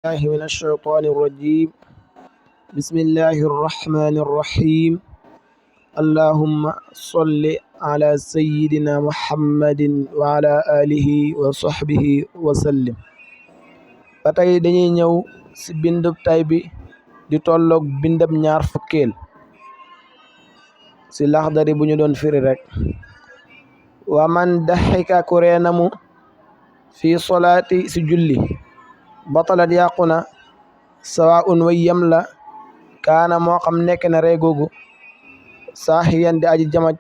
الله من الشيطان الرجيم. بسم الله الرحمن الرحيم. اللهم صل على سيدنا محمد وعلى آله وصحبه وسلم. ba tey dañuy ñëw ci bindub tay bi di tolloog bindab ñaar fukkeel ci Laxdari bu ñu doon firi rek. wa man daxika ku reenamu fi solaati ci julli batalat yàqu na sawaun way yem la kaana moo xam nekk na ree googu saaxiyan di aji jamaj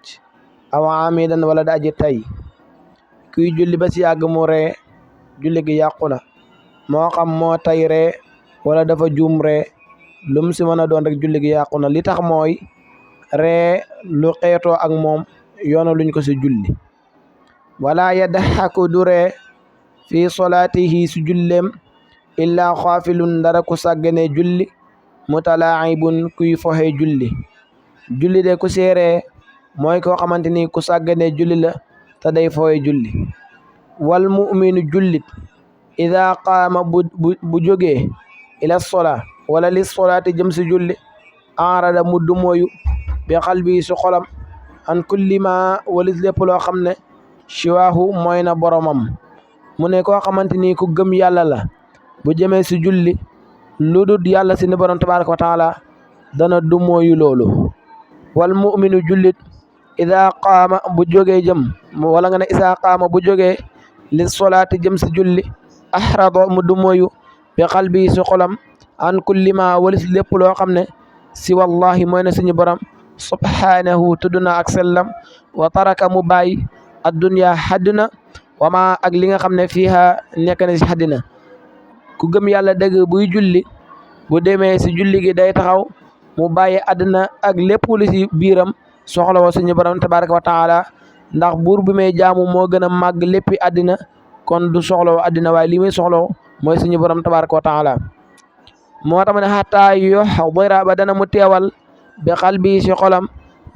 aw amidan wala di aji tay. kuy julli ba ci yàgg mu ree julli gi yàqu na moo xam moo tay ree wala dafa juum ree lum si mën a doon rek julli gi yàqu na. li tax mooy ree lu xeetoo ak moom yoona luñ ko ci julli. wala yadhaku du ree fi solaatihi si julleem illaa xaafilun ndara ku sàggane julli mutalaa'ibun kuy foxe julli. julli de ku seeree mooy koo xamante ni ku sàggane julli la te day foxe julli. wal mu'minu jullit ida qaama bu jógee ila sola wala li solaati jëm si julli arada mu dumooyu bi xalbi si xolam an kulli ma walis lépp loo xam ne siwaahu mooy na boromam. mu ne koo xamante ni ku gëm yàlla la bu jëmee si julli lu dul yàlla si ni borom tabaraka wa taala dana dumooyu loolu. wal mu'minu jullit ida qaama bu jógee jëm wala nga ne isa qaama bu jógee li solaati jëm si julli ahrado mu dumooyu bi qalbi si xolam an kulli ma walis lépp loo xam ne si wallahi mooy na suñu borom subhanahu tudd na ak sellam wa taraka mu bàyyi addunya hadduna wama ak li nga xam ne fiiha nekk na si haddina. ku gëm yàlla dëgg buy julli bu demee si julli gi day taxaw mu bàyyi àddina ak lépp lu si biiram soxla wa suñu borom tabaraka wa taala ndax buur bi may jaamu moo gën a màgg léppi àddina kon du soxla wa àddina waaye li muy soxla mooy suñu borom tabaraka wa taala. moo tax ma ne xataa yuhdira ba dana mu teewal bi qalbi si xolam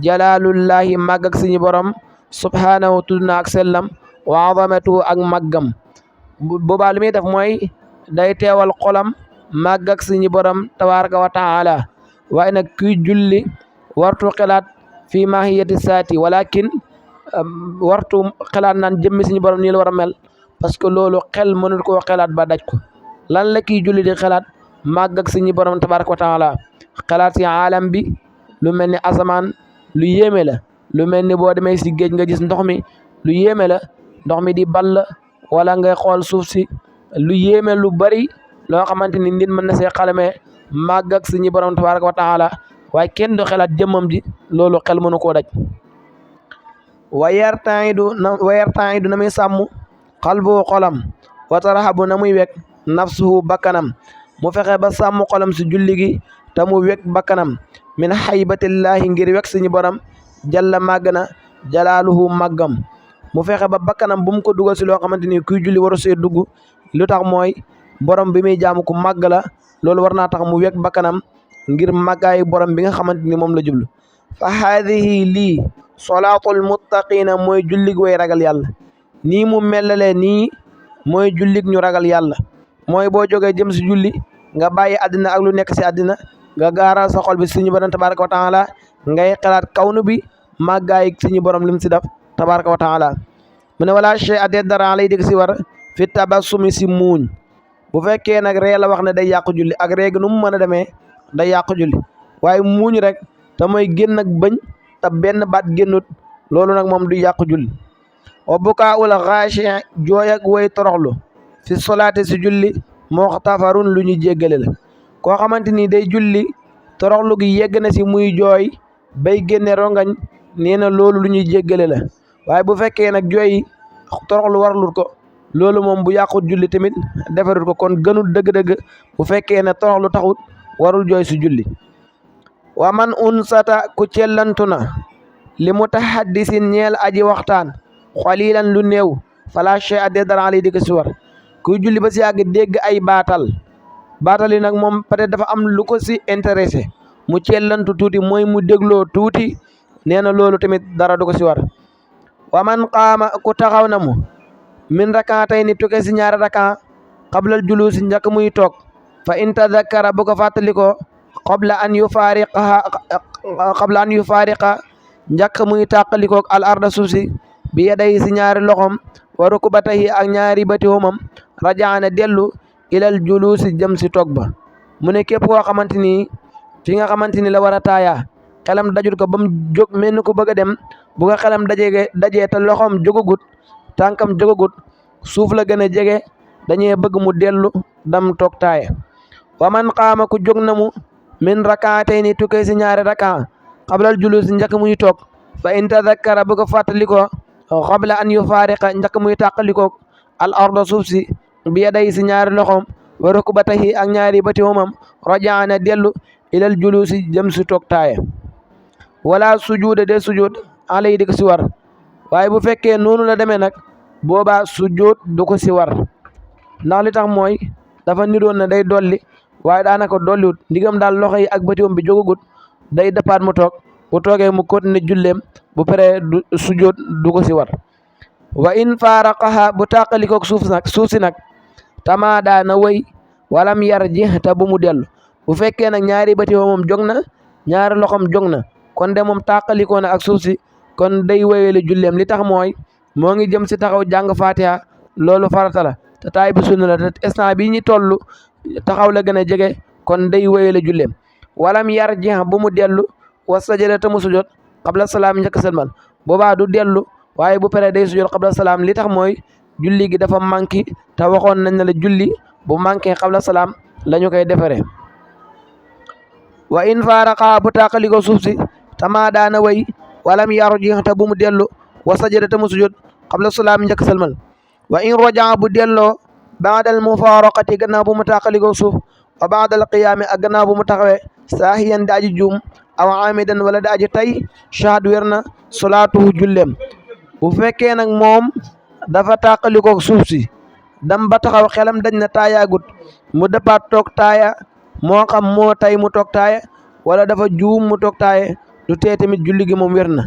jalaalullahi màgg ak suñu borom subhanahu tudd na ak sellam wa azamatu ak màggam. boobaa li muy def mooy day teewal xolam màgg ak suñu borom tabaraka wa taala. waaye nag kuy julli wartu xelaat fii mahiyati saati walakin wartu xelaat naan jëmmi suñu borom nii la war a mel parce que loolu xel mënul koo xelaat ba daj ko. lan la kiy julli di xelaat màgg ak suñu borom tabaraka wa taala xelaat si aalam bi lu mel ni asamaan lu yéeme la. lu mel ni boo demee si géej nga gis ndox mi lu yéeme la ndox mi di ball wala ngay xool suuf si lu yéeme lu bari loo xamante ni nit mën na see xalamee màgg ak suñu borom tabaraka wa taala waaye kenn du xelaat jëmmam ji loolu xel mënu koo daj. wa yartaidu na muy sàmm xalbu xolam wa tarahabu na muy wek nafsuhu bakkanam mu fexe ba sàmm xolam si julli gi te mu wek bakkanam min haybatillahi ngir wek suñu borom jalla màgg na jalaaluhu màggam. mu fexe ba bakkanam bu mu ko dugal si loo xamante ni kuy julli waru see dugg. lu tax mooy borom bi muy jaamu ku màgg la loolu war naa tax mu wek bakkanam ngir màggaayu borom bi nga xamante ni moom la jublu. fa haadihi lii solaatul muttaqina mooy jullig way ragal yàlla. nii mu melalee nii mooy jullig ñu ragal yàlla. mooy boo jógee jëm si julli nga bàyyi àddina ak lu nekk si àddina nga gaaral sa xol bi suñu borom tabaraka wa taala ngay xalaat kawnu bi màggaay suñu borom lim si def tabaraka wa taala. mu ne wala chey a deet dara lay dégg si war fi tabassumi si muuñ. bu fekkee nag ree la wax ne day yàqu julli ak réegi nu mu mën a demee day yàqu julli waaye muuñ rek te mooy génn ak bëñ te benn baat génnut loolu nag moom du yàqu julli. wa bukaa ul xaashi jooy ak way toroxlu fi solaate si julli muxtafarun lu ñu jéggale la. koo xamante ni day julli toroxlu gi yegg na si muy jooy bay génne rongañ nee na loolu lu ñuy jéggale la. waaye bu fekkee nag jooy toroxlu warlut ko loolu moom bu yàqut julli tamit defarut ko kon gënul dëgg-dëgg bu fekkee ne toroxlu taxut warul jooy si julli. wa man unsata ku cellantu na li mutahaddisin ñeel aji waxtaan xalilan lu néew fala shay a dee dara lay di ko si war. kuy julli ba si yàgg dégg ay baatal yi nag moom peut-être dafa am lu ko si intéressé mu cellantu tuuti mooy mu dégloo tuuti nee na loolu tamit dara du ko si war. wa man qaama ku taxaw na mu min rakaatay ni tukke si ñaari raka qablal julusi njëkk muy toog fa in tadakkara bu ko fàttalikoo qabla an yufaariqa njëkk muy tàqalikoog al arda suuf si bi yaday si ñaari loxom wa rukbatayhi ak ñaari bati homam rajaana dellu ilal julusi jëm si toog ba mu ne képp koo xamante ni fi nga xamante ni la war a taaya xelam dajul ko ba mu jóg mel ni ko bëgg a dem bu ko xelam dajee te loxom jógagut tànkam jógagut suuf la gën a jege dañuy bëgg mu dellu dam toog taaya wa man qaama ku jóg na mu min rakaatayni tukkee si ñaari rakaa qablal julus njëkk muy toog fa in tadakkara bu ko fàttalikoo qabla an yufaariqa njëkk muy tàqalikoo al arda suuf si bi yaday si ñaari loxom wa rukbatayhi ak ñaari bati homam rajaana dellu ilal julusi jëm si toog taaya wala sujuuda de sujuud alay di ko si war waaye bu fekkee noonu la demee nag boobaa sujuud du ko si war ndax li tax mooy dafa niroon na day dolli waaye daanaka dolliwut ndigam daal loxo yi ak bëtiwam bi jógagut day dëppaat mu toog bu toogee mu continuer julleem bu paree du sujood du ko si war wa in faaraqaha bu tàqalikoog suuf si nag tamaada na wëy walam yarji te bu mu dellu bu fekkee nag ñaari bëtiwam moom jóg na ñaari loxom jóg na kon de moom tàqalikoo na ak suuf si kon day wéyale julleem li tax mooy moo ngi jëm si taxaw jàng fatiha loolu farata la te taay bi sunna la te instant bii ñi toll taxaw la gën a jege kon day wéyale julleem walam yarji bu mu dellu wa sajada te mu sujjoot qabla salaam njëkk sëlmal boobaa du dellu waaye bu paree day sujjoot qabla salaam li tax mooy julli gi dafa manqué te waxoon nañ ne la julli bu manqué qabla salaam la ñu koy defaree wa in faaraqa bu tàqalikoo suuf si tama daana way walam yarji te bu mu dellu wa sajada te mu sujjoot qabla salaam njëkk sëlmal wa in rajaa bu delloo baadal mufaaraqati gannaaw bu mu tàqalikoo suuf wa baadal qiyaami ak gannaaw bu mu taxawee saahiyan da aji juum aw amidan wala da aji tay shahad wér na salaatuhu jullem bu fekkee nag moom dafa tàqalikoo suuf si dam ba taxaw xelam dañ na taayaagut mu dëppaat toog taaya moo xam moo tay mu toog taaya wala dafa juum mu toog taaya du tee tamit julli gi moom wér na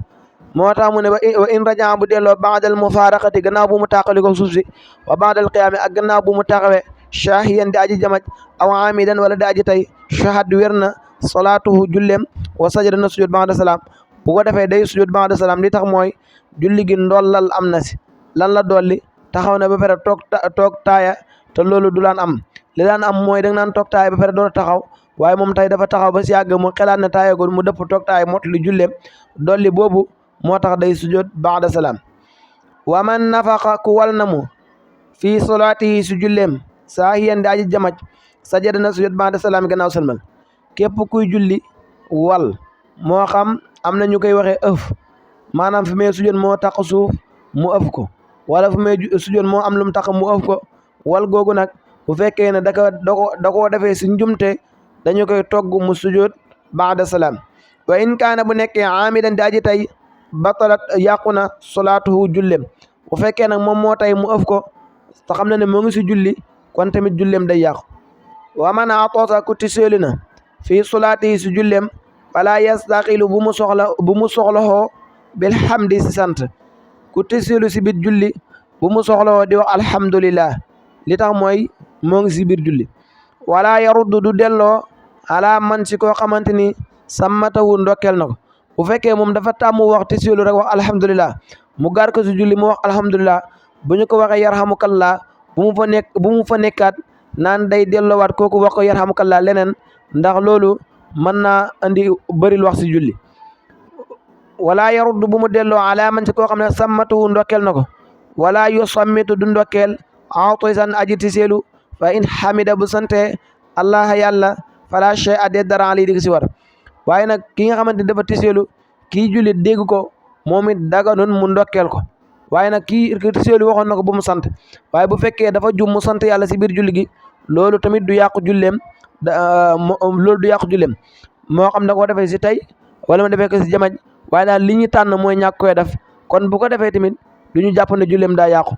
moo tax mu ne wa in rajaa bu delloo baadal mufaaraqati gannaaw bu mu tàqalikoo suuf si wa baadal qiyaami ak gannaaw bu mu taxawee shaahiyan di aji jamaj aw amidan wala di aji tay shahad wér na salaatuhu jullem wa sajada na sujud ba'da salaam bu ko defee day sujud ba'da salaam li tax mooy julli gi ndollal am na si lan la dolli taxaw na ba pare toog taaya te loolu du laan am li daan am mooy da nga naan toog taaya ba pare door a taxaw waaye moom tey dafa taxaw ba si yàgg mu xelaat ne taaya goon mu dëpp toog taaya mot li jullem dolli boobu moo tax day sujud ba'da salaam wa man nafaqa ku wal na mu fii salaatihi su jullem saahiyan di aji jamaj sajada na sujud ba'da salaam gannaaw salmal képp kuy julli wal moo xam am na ñu koy waxee ëf maanaam fi may sujud moo tax suuf mu ëf ko wala fu may sujud moo am lu mu tax mu ëf ko wal googu nag bu fekkee ne da koo defee si njumte dañu koy togg mu sujud ba'da salaam wa in kaana bu nekkee amidan di aji tay batalat yàqu na salaatuhu jullem bu fekkee nag moom moo tay mu ëf ko te xam na ne moo ngi si julli kon tamit jullem day yàqu wa man atoosa ku tiseeli na fii solaati si jullem fala yastaqilu bu mu soxlahoo bil hamdi si sant ku tiseelu si biir julli bu mu soxlahoo di wax alhamdulillah li tax mooy moo ngi si biir julli wala yaruddu du delloo ala man si koo xamante ni sammatawu ndokkel na ko bu fekkee moom dafa tàmm wax tiseelu rek wax alhamdulillah mu gaar ko si julli mu wax alhamdulillah bu ñu ko waxee yarhamukallah bu mu fa nekkaat naan day delloowaat kooku wax ko yarhamukallah leneen ndax loolu mën naa andi bëril wax si julli wala yaruddu bu mu delloo ala man si koo xam ne sammatuhu ndokkel na ko wala yusammitu du ndokkel atisan aji tiseelu fa in hamida bu sante allah yàlla fala shay ade dara ali di si war waaye nag ki nga xamante ni dafa tiseelu kii julli dégg ko moom it daga noon mu ndokkel ko waaye nag kii tiseelu waxoon na ko bu mu sant waaye bu fekkee dafa jum mu sant yàlla si biir julli gi loolu tamit du yàqu julleem loolu du yàqu julleem moo xam da koo defee si tey wala mu defee ko si jamaj waaye daal li ñu tànn mooy ñàkk koy def kon bu ko defee tamit du ñu jàpp ne julleem daa yàqu